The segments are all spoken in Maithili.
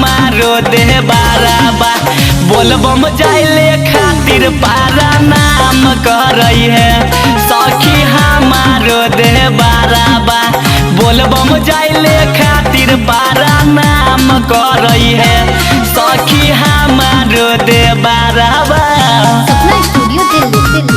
हमारो देह बाराबा बोलबम जाइले खातिर पारा नाम करई है। सखी हमारो देह बाराबा बोलबम जाइले खातिर पारा नाम करई है। सखी हमारो देह बाराबा। सपना स्टूडियो दिल्ली दिल्ली।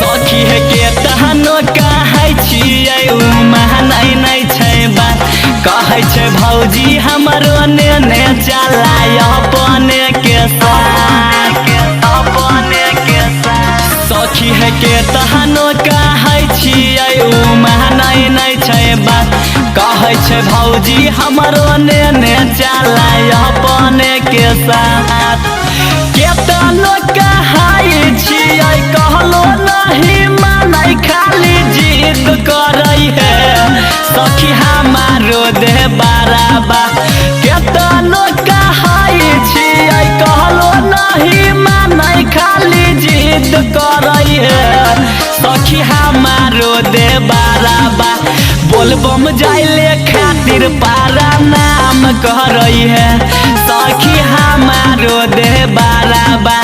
सखी है के तहनो कहै छियै उ मानै नै छै बात, कहै छै भौजी हमरो नेने चलाय अपने के साथ अपने के साथ। सखी है के तहनो कहै छियै उ मानै नै छै बात, कहै छै भौजी हमरो नेने चलाय अपने के साथ। केतनो कहै छियै कहलो नहीं मानै खाली जिद करै है। सखी हमारो देह बाराबा केतनो कहै छियै कहलो नहीं मानै खाली जिद करै है। सखी हमारो देह बाराबा बोलबम जाइले खातिर पारा नाम करई है। सखी हमारो देह बाराबा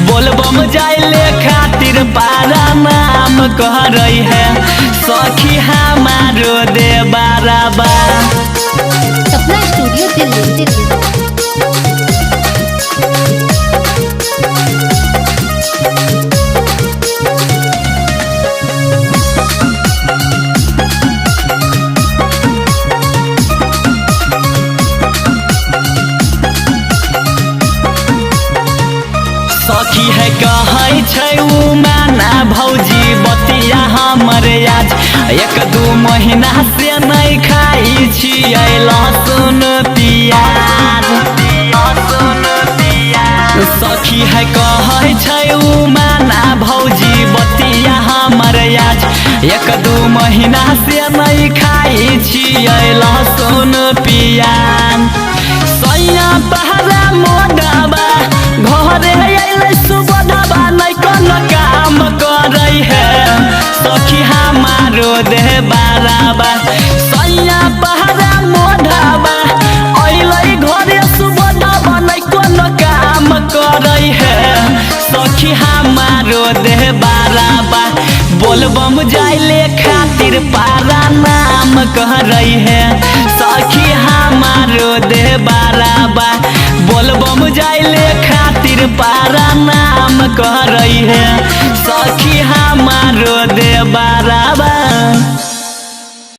बोलबम जाइले खातिर पारा नाम करई है। सखी हमारो देह बाराबा। सपना स्टूडियो दिल्ली दिल्ली। सखी है कहै छै उ माना भौजी बतिया हमर आज, एक दू महीना से नहीं खाइ छियै लहसुन प्याज लहसुन प्याज। सखी है कहै छै उ माना भौजी बतिया हमर आज, एक दू महीना से नहीं खाइ छियै लहसुन प्याज। सैया पहरा मोडबा घरे अइलै सुबोधबा नै कोनो काम करै है। सखी हमारो देह बाराबा सैया पहरा मोडबा अइलै घरे सुबोधबा नै कोनो काम करै है। सखी हमारो देह बाराबा बोलबम जाइले खातिर पारा नाम करई है। सखी हमारो देह बाराबा बोलबम जाइले खातिर पारा नाम करई है। सखी हमारो देह बाराबा।